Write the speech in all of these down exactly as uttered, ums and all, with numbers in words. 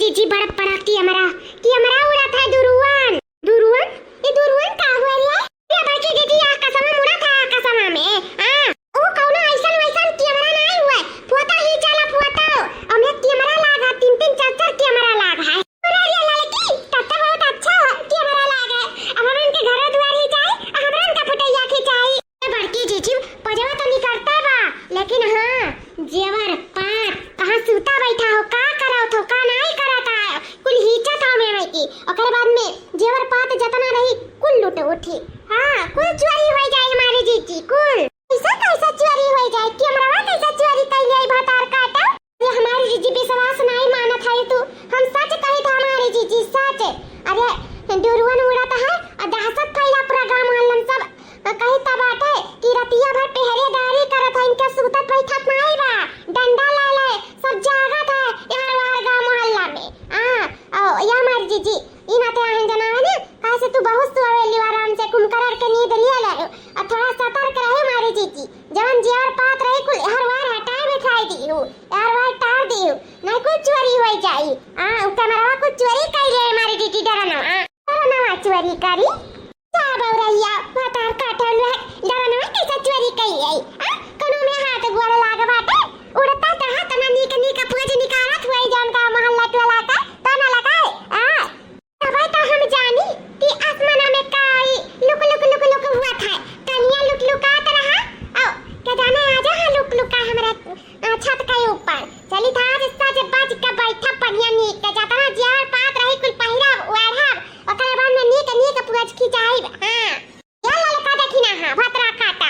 जीजी बड़ा बड़ा कैमरा, कैमरा उड़त है दुरुअन। दुरुअन? ई दुरुअन का हुआ रे? ये बड़की जीजी आकाशवा में उड़त है, आकाशवा में। हाँ, ऊ कौनो अइसन वइसन कैमरा नाहीं हुआ, फोटा ही चला फोटा। ओमे कैमरा लागा, तीन तीन चार चार कैमरा लागा है। अरे, अरे, लड़की, तब तो बहुत अच्छा हो, कैमरा लाग है। अब हमन के घरो दुआर ही जाए, आ हमरन का फोटइया खिंचाई। ए बड़की जीजी, पजवा तो निकरता बा, लेकिन हाँ, जेवर पात, कहाँ सूता बैठा हो, का करत हो, का नाहीं करत है, कुल हींचत हो में है कि। ओकर बाद में जेवर पात जतना रही, कुल लूट उठी। हाँ, कुल चोरी होइ जाए हमारी जीजी, कुल। कैसा कैसा चोरी होइ जाए, कैमरवा कैसा चोरी कइ ले भतार काटा? अरे हमारी जीजी विश्वास नाहीं मानत है तू, हम सच कही था हमारी जीजी सच। अरे डुरुअन उड़त है और दहशत फैला पूरा गांव मोहल्ला में सब। कही तब बाटे कि रतिया भर पहरेदारी करत है, इनके सूतत बैठत नाहीं बा, डंडा ले ले सब जागत है यहाँ वहाँ गांव मोहल्ला में। हाँ, ओ, या हमारी जीजी, ई नाते आहन जनावे ने, काहे से तू बहुत सुहावेली आराम से कुंभकर्ण के नींद लिए ले, और थोड़ा सतर्क रहे हमारी जीजी। जवन जेवर पात रही कुल हर वार हटाए बिठाए दिहु, हर वार टार दिहु, नहीं कुछ चोरी होइ जाई। आ, उ कैमरवा कुछ चोरी कइ ले मारी जीजी डरनवा, आ, डरनवा चोरी करी। जा बौरैया, भतार काटल रहे, डरनवा कैसे चोरी कइ ले? आ, कौनो में हाथ गोड़ लाग बाटे, उड़ता तो हाथ ना नीक नीक पोज निकारत हुए जौन का मोहल्ला टोला का, तो ना लगाए, आ। तबै तो हम जानी कि आसमाना में काई लुक लुक लुक लुक हुआ था। कनिया लुक लुकात रहा। औ, के जाने आजा है लुक लुका हमरा, अ, छत के ऊपर। चली था आज सज बज के बैठा पनिया नीक के। जतना जेवर पात रही कुल पहिरब, ओढ़ब। ओकरे बाद में नीक नीक पोज खिंचाइब। हाँ। या ललका देखी ना, हाँ, भतरा काटा।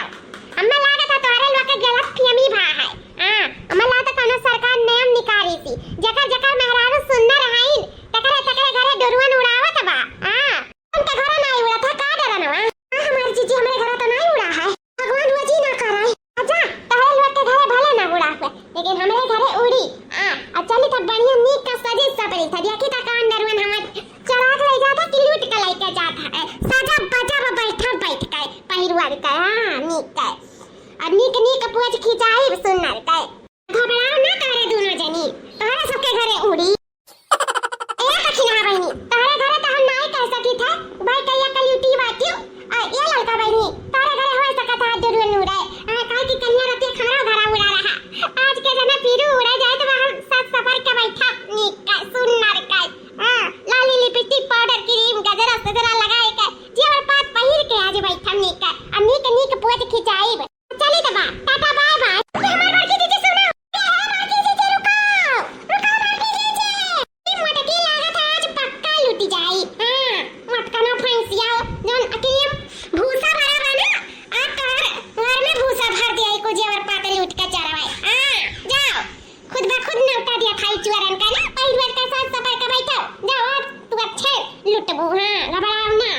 हमें लागत है तोहरे लोग के गलत फहमी भा है। हाँ, हमें लागत है कौनो सरकार नियम निकाली थी। जकर जकर मेहरारू सुन्नर हईन, तकरे तकरे घरे डोरुअन उड़ावत बा। हाँ, उनके घरे नाहीं उड़त है, का डरनवा? हाँ, हमारी जीजी हमरे घरे तो नाहीं उड़ा है। भगवान वो जी ना करे। अच्छा, तोहरे लोग के घरे भले ना उड़ा हुए, लेकिन हमरे घरे उड़ी। हाँ, और चली तब बढ़िया नीक का सजी सबरी था। देखी था कौन डरुअन हमें चोरा के ले जाता कि लूट के लेके जाता है। सजा बजा में बैठा बैठ के, पहिरवा के, हाँ, नीक के। और नीक नीक पोज खिंचाई सुन्नर के। घबराओ ना तोहरे दोनों जनी, तोहरे सबके घरे उड़ी। ए दखिना बहिनी, तोहरे घरे तो हम नाई कह सकी थे, भाई कहिया कल उठी बाटियो। आ, ए ललका बहिनी, तोहरे घरे हो सकत है डुरुअन उड़े। आ, काहे कि कन्या रतिया खमरा घरा उड़ा रहा। आज के जना फिरू उड़े जाए तो हम सज सफर के बैठा, नीक के, सुन्नर के। हाँ, लाली, लिपस्टिक, पाउडर, क्रीम, गजरा सजरा लगाए के, जेवर पात पहिर के आज बैठम नीक के, आ नीक नीक पोज खिंचाइब। चली त बा, टाटा बाय बाय। ए हमार बड़की जीजी सुनो, ए हमार बड़की जीजी रुको, रुको हमार बड़की जीजी। ई मोटकी लागत है आज पक्का लूटी जाई। हाँ, मटकनो फैंसिया जौन अकेले भूसा भरा बा ना, आ तोहर घर में भूसा भर दिया, एको जेवर पात लूट के चरवाई। हाँ, जाओ। खुद ब खुद नौटा दिया खाई चुअरन का ना, पहिर ओढ़ के सज सफर के बैठो। जाओ, अब तू अच्छे लुटबू, हाँ, घबराओ ना।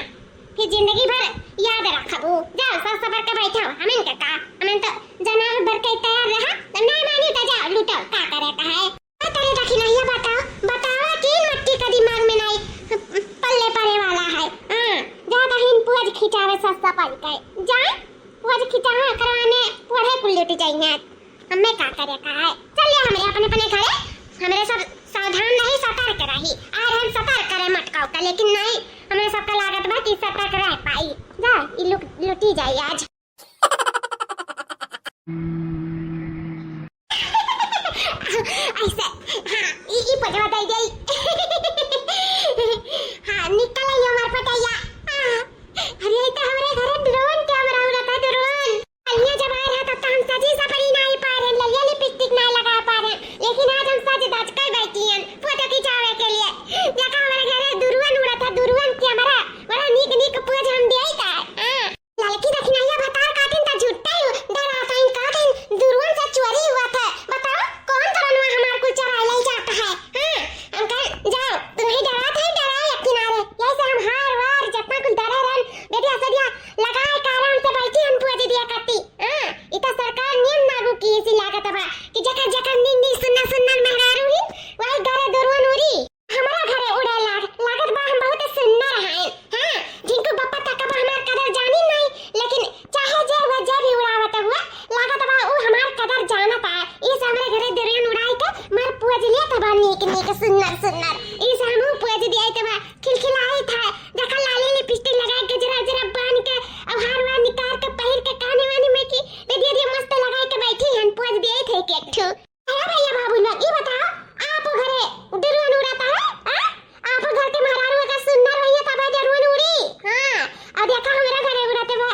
फिर जिंदगी भर याद रखबू। जाओ, सज सफर के बैठो, हमें के का, हमें तो जनावर भर के तैयार रहा, तो नहीं मानी तो जाओ, लुटो, का करे का है। अरे दखिनैया बताओ, बतावा कि मट्टी का दिमाग में नहीं पल्ले पड़े वाला है। हाँ, जा दहिन पोज खिंचावे सज सफर के, जा पोज खिंचावे करवाने पढ़े कुल लुट जाइए। हमें का करे का है? चल ले हमरे अपने अपने घरे, हमरे सब सावधान रही, सतर्क रही। आज हम सतर्क करे मटकाऊ का, लेकिन नहीं, हमरे सबका लागत बा कि सतर्क रह पाई। जा, ई लुक-, लुटी जाई आज। ऐसे, हाँ, ई, ई पजवा दे जाई। हाँ, निकल आई हमार पटैया। हाँ, अरे, ई तो हमरे घरे drone camera उड़त है, drone। कलिया जब आए रहा तब तो हम सजी सपरी नाई पारे, ललिया lipstick नाई लगा पारे, लेकिन आज हम सज धज के बैठी हन photo खिंचावे के लिए। देखा हमारे घरे दुरुअन उड़त है, दुरुअन camera, बड़ा नीक नीक पोज हम देई का। हाँ, ललकी दखिनैया बता। दिया तो बा, खिलखिलाए था। देखा लाली लिपस्टिक लगाए, गजरा उजरा बांध के, अब हार वार निकाल के, पहिर के, काने वाने में की दे दिया, दिया मस्त लगाए के बैठी हन, पोज दिए थे के एक ठो। अरे भैया बाबू लोग, ई बताओ, आप घरे दुरुअन उड़ाता है? हाँ? आप घर के मेहरारू का सुन्नर भैया तब दुरुअन उड़ी? हाँ, अब देखा हमरा घरे उड़ाते बा।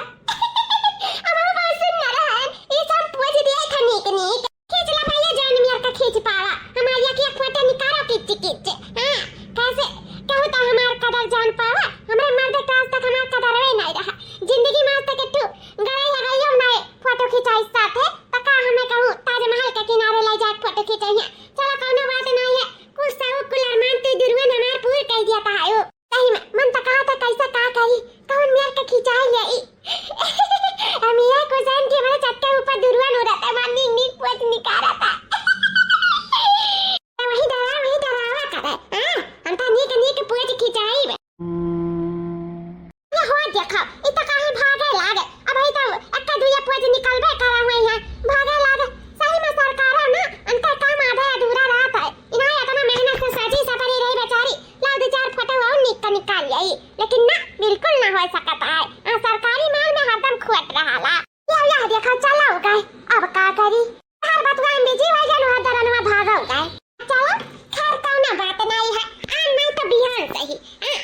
अब हम बहुत सुन्नर है, ई सब पोज दिए थे नीक नीक। खींच ला भैया, जौन मेर का खींच पावा। हमारी एक एक फोटो निकालो, खींच खींच। हाँ, कैसे कहूँ तो हमार कदर जान पावा। हमरे मर्द का आज तक हमार कदर वे नहीं रहा। जिंदगी में आज तक एक ठो गड़े लगाइयो नहीं फोटो खिंचाई साथे। तो का हमें कहूँ ताजमहल के किनारे ले जाके फोटो खिंचाइए। चलो कौनो बात नहीं है। कुछ शौक कुल अरमान तू दुरुअन हमार पूर कर दिया था। सही में, मन त कहा था कैसे का करी, कौन मेर के खिंचाई ले ई। हम ये को जान के हमारे छत के ऊपर दुरुअन उड़ाता, मार नीक नीक पोज निकारा था। तो वही डरा, वही डरावा करे, हाँ? हम तो नीक नीक पोज खिंचाई बे। ये हो देखो, ई तो काहे भागे लागे। अब ई तो एक्का दुइया पोज निकलबे करा हुए हैं, भागे लागे। सही में सरकारों ना, उनका काम आधा अधूरा रहता है। इन्हें इतना मेहनत से सजी सपरी रही बेचारी, लाओ दो चार फोटो और निक का निकाल आई, लेकिन ना, बिल्कुल ना हो सकता है। आ, सरकारी माल में हरदम खोट रहा ला। या, या देखा, चला हो गए, अब का करी? हर बतुआ में बिजी हो जानो, हर दरनवा भागा हो गए। चलो, खैर कौनो बात नहीं है, आज नहीं तो बिहान से ही। आ,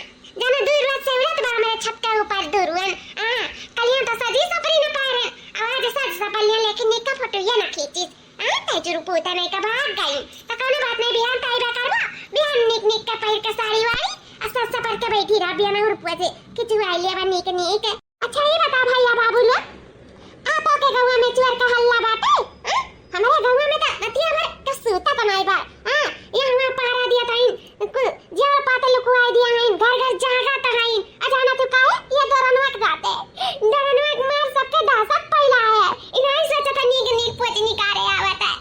जानो दू रोज से उड़त बा मेरे छत के ऊपर दुरुअन। आ, कलियां तो सजी सपरी न पाए रहे, आवाज सज सपलियां, लेकिन निका फोटो ये ना खींचिस। हाँ, तै जुरु पूता नहीं का भाग गई। तो कौनो बात नहीं, बिहान ताई बा करबो। बिहान निक निक के पहिर के साड़ी वाड़ी, आ सज सपर के बैठी रह, बिहान हुरपुआ से खिंचवाई लेबा निक निक। अच्छा, ये बता भैया बाबू लोग, आपो के गौवा में चुअर का हल्ला बाटे? हाँ? हमारे गौवा में तो रतिया भर के सूता तो नहीं बा। हाँ, ये हमार पहरा दिया था इन कुल जियर पाते लुकवाई दिया है, घर घर जागा तो है। अजाना तू काहे? ये दरनवा के जाते। दरनवा के मार सबके दहशत फैला है। इन्हें सोचा था नीक नीक पोच निकारे आवत है।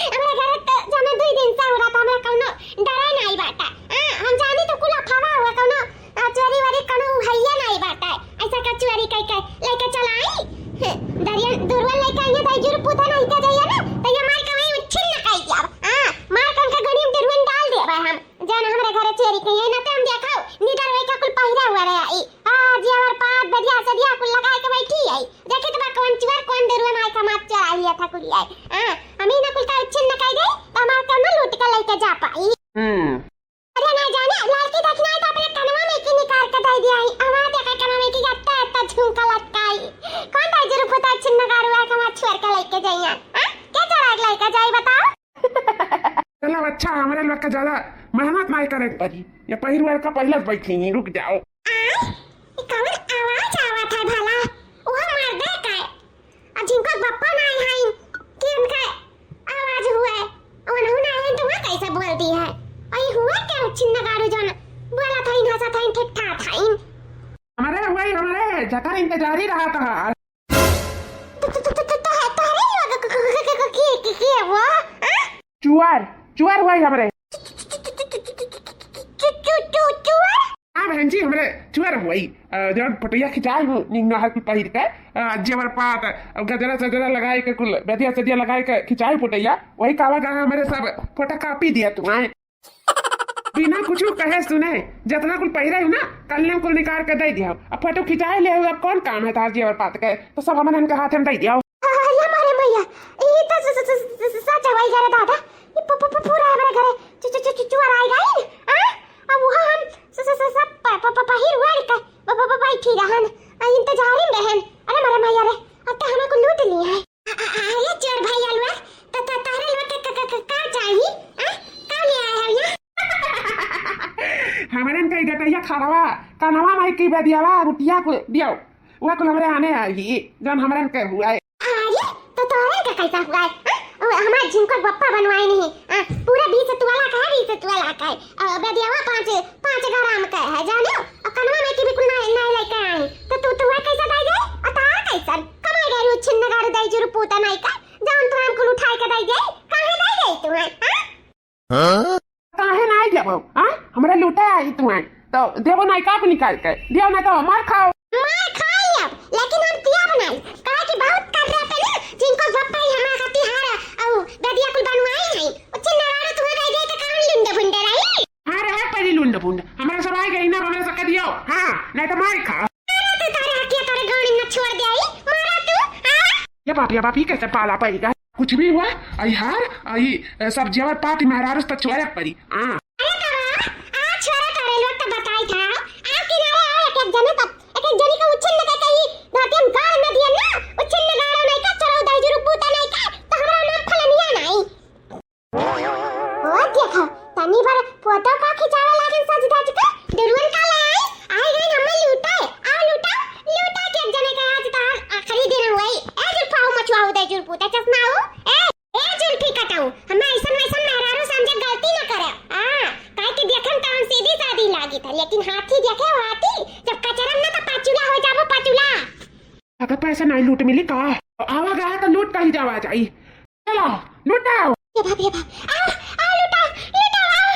हमरा घर तो जाना दुई दिन से हो रहा था, हमरा कौनो डरा नहीं बाटा। हाँ, हम जानी तो कुल अफवाह हुआ, कौनो, आ, चोरी वोरी कौनो भैया नहीं बाटा। ऐसा का चोरी कई के लेके चला आई? हैं, दरिया दुरुअन लेके आइए, तो जुर पूता नहीं का जाइए ना, तो ये मार के वहीं उच्छिन्न कर दिया। हाँ, मार के उनका गड़ी में दुरुअन डाल दिया भाई हम। जौन हमरे घरे चोरी कइहैं, ना तो हम देखो, निडर होई के कुल पहिरा हुआ रहे आई। आ, जेवर पात, बेदिया सदिया कुल लगाए के बैठी आई। देखे तो बा कौन चुअर, कौन दरुआ माई का मात चोराई लिया था कुल आई। हाँ, हम ही ना कुल का उच्छिन्न कई दे, तो हमार कम लूट के लेके जा पाई। हम्म। अरे ना जाने, लड़की देखना है तो अपने कनवा में की निकाल के दे दिया आई। हमार देखा कनवा में की अत्ता अत्ता झुमका लटकाई। कौन दाई जरूर पता उच्छिन्न गारुआ के हमार चुअर के लेके जाइए? हाँ? क्या चोरा के लेके जाई बताओ? चलो अच्छा, हमरे लोग के ज्यादा मेहनत नहीं करे के पड़ी। ये पहिर वार का पहले से बैठी हैं, रुक जाओ। आय, ई कौन आवाज आवत है भला? ओह मर्दे का। आ जिनको बप्पा नहीं है, कि उनका आवाज हुआ है, उन्होंने नहीं है, तो वह कैसे बोल दी है? आई हुआ क्या छिन्न गाड़ू जौन बोला था, इन हंसा था, इन ठीक ठाक था, इन। हमारे हुआ ही हमारे, जकर इंतजार ही रहा था। तो, तो, तो, तो, तो, तोहरे लोग क-, क-, क-, क-, क-, के, के, के वो, हाँ? चुअर, चुअर हुआ ही हमरे। चु-, चु-, चु-, चुअर? हाँ बहन जी, हमरे चुअर हुआ ही। अ, जौन फोटोया खिंचाए हूँ, निंगा हर कुल पहिर के, अ, जेवर पात, अ, गजरा सजरा लगाए के कुल, बेदिया सदिया लगाए के खिंचाए फोटोया, वही कावा कहा हमरे सब फोटो कॉपी दिया तू, आए। बिना कुछ कहे सुने, जितना कुल पहिरे हो ना, कल्ले कुल निकाल के दे दिया। अब फोटो खिंचाए ले हो, अब कौन काम है तार जेवर पात के, तो सब हमन के हाथ में दे दिया। अरे मारे मैया, ई तो स-, स-, स-, स-, स-, सच हवाई जा रे दादा। ई प-, प-, प-, पूरा हमरे घरे चु-, चु-, चु-, चु-, चुअर आए गई। आ? अब वहाँ हम स-, स-, स-, सब प-, प-, प-, पहिर उड़ के ब-, ब-, ब-, बैठी रहन। आ, इंतजारी में रहन। अरे मारे मैया रे, अब तो हमको लूट लिए है। आ, आ, आ, ये चोर भाई अलवा, तो, तो, तोहरे लोग के क-, क-, क-, का चाही? आ? का ले आए हो यहाँ? हमरन के गटैया खड़वा, कनवा माई की बदियावा, रुटिया को दियो। वह कुल हमरे आने आई, जौन हमरन के हुआ है। अरे, तो तोहरे का कैसा हुआ है? आ? ओ, हमार झिनको बप्पा बनवाए नहीं। आ, पूरा बीस तोला का है, बीस तोला का है। आ, बदियावा पाँच, पाँच ग्राम का है, जानो? और कनवा में की भी कुल नहीं, नहीं लेके आई। तो तू, तू है कैसा दाई दे? और तार कैसन? कमाई गए रू छिन्न गारू दाई जुरू पूता नहीं का। जौन तुराम कुल उठाए के दे दे, काहे दे दे तू है, हाँ? हाँ? काहे ना आई देबो, हाँ? हमरा लूटे आई तू है, तो देबो ना का निकाल के, दियो ना तो मार खाओ। मार खाई अब, लेकिन हम पियब नहीं, काहे कि बहुत कर रहे थे ना, जिनको बप्पा ही हमरा खातिर हार, औ गदिया कुल बनवाई है, उच्छिन्न गारू तुम्हें दे दे तो काम लुंडे बुंडे रही। हाँ रे, हाँ, पहली बुंड, हमरा सब आइ गई ना, हमरा सब कह दियो, हाँ, नहीं तो मार खा। अरे तू तारे हकिया तारे गाड़ी में छोड़ दे आई, मारा तू, हाँ? ये बाप, ये बाप, ये कैसे पाला पड़ेगा? कुछ भी हुआ, आई हार, आई, ए, सब जेवर पाती मेहरारू से तो छोड़े पड़ी, हाँ। अरे तोरा, आ छोरा तोरे लोग तो बताई था, आ किनारे आओ, एक एक जने तब, एक एक जने का उछिन लगा कहीं, धोती में गाड़ में दिया ना, उछिन में गाड़ो नहीं का, चलो दाई जुरु पूता नहीं का, तो हमरा नाम फलनिया नहीं। ओ देखा, तनी भर फोटो का खिंचावे लागन सज धज के, डरुअन का ले आई, आई गई हमें लूटे, आओ लूटा, लूटा के एक जने का आज तो आखिरी दिन हुई। ए जुल्फा हो मचुआ हो दे जुल्फू, ते चश्मा हो, ए, ए जुल्फी कटाऊ, हमें ऐसन वैसन मेहरारू समझे गलती न करे। हाँ, काहे कि देखन तो हम सीधी सादी लागी था, लेकिन हाथी देखे हो हाथी, जब कचरन ना तो पचुला हो जाबो पचुला। अगर पैसा नहीं लूट मिली का? आवा गया तो लूट कहीं जावा जाई। चलो, लूटाओ। ये बाप, ये बाप। आओ, आओ, लूटाओ, लूटाओ, आओ।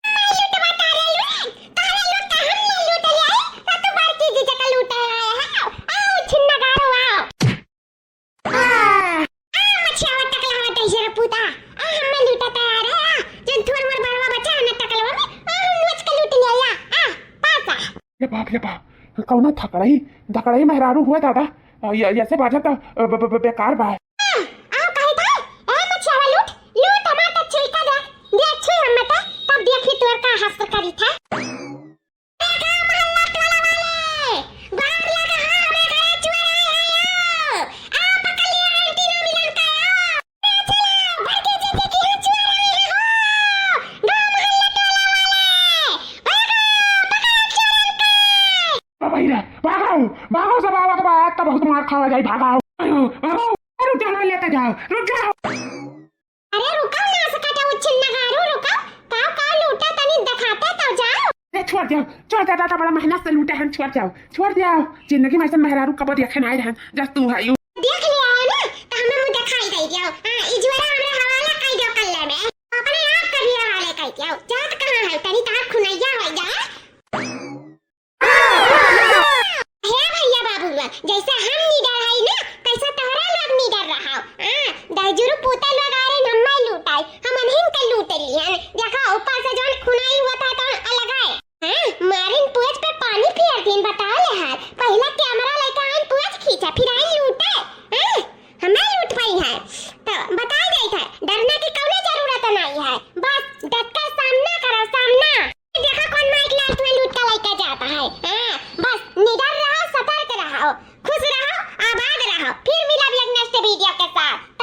मैं लूटवा तारे लूट, तारे लूट का हम नहीं लूट ले आई, तो तू बड़की जीजा का लूटे आए हो। आओ, छिन्ना गारो, आओ। आ, आ, मछियावा टकला हवा दहिजरा पूता। आ, हमें लूटा तैयार है, आ। जन थोर मोर बड़वा बच्चा है ना टकलवा में, आ, हम नोच के लूट ले आया। आ, पासा। ये बाप, ये बाप, कौनो थकड़ई, धकड़ई मेहरारू हुआ दादा, अ, य-, ऐसे बाजा तो, अ, ब-, ब-, ब-, बेकार बा। आ, आओ कहे था, ए मछियावा लूट, लूट हमार तो छुई का दे, दे छुई हम मत, तब देखी तोर का हस्त्र करी था। ए गाँव मोहल्ला टोला वाले, बाहर लगा हो, हमें घरे चोर आए हैं यो। आ पकड़ लिया एंटीनो मिलन का यो। ओ भाई रे, भागो, भागो सब आवत बा, आज तो बहुत मार खावा जाई, भागो। अरे, भागो, अरे, रुक जाओ, लेते जाओ, रुक जाओ। अरे रुको ना, सकटा उछिन नगारू, रुको। काव, काव लूटा तनी देखाते तो जाओ। अरे छोड़ जाओ, छोड़ जाओ, दादा बड़ा मेहनत से लूटे हैं, छोड़ जाओ, छोड़ जाओ। जिंदगी में ऐसे मेहरारू कबो देखे नहीं रहन, जस तू है यू। देख लिया है ना, तो हमें मुँह दिखाई दे दियो। हाँ, इजुअरा हमरे हवाला कर दियो कल्ले में। अपने आप कर लिया वाले कर दियो। जात कहाँ है? तनी तार खुनैया हो जा। हे भैया बाबू लोग, जैसे हम निडर हई ना, तैसे तोहरा लोग निडर रहो। हाँ, दहजुरू पूता लोग आ रहे, हम्मे लूटाई, हम अनहिन के लूट लिहन। देखो, ऊपर से जौन खुनाई हुआ था, तौन अलग है। हाँ, मारिन पूछ पे पानी फेर दिन, बताओ ले हाल। पहला कैमरा लेके आइन, पूछ खींचा, फिर आइन लूटे। हाँ, हमें लूट पाई है, तो बताई जाई था, डरना की कौनो जरूरत नहीं है। बस डट के सामना करो, सामना। देखा कौन माइक लाल तुम्हें लूट के लेके जाता है। हाँ, बस निडर रहो, सतर्क रहो, खुश रहो, आबाद रहो। फिर मिलब एक next video के साथ।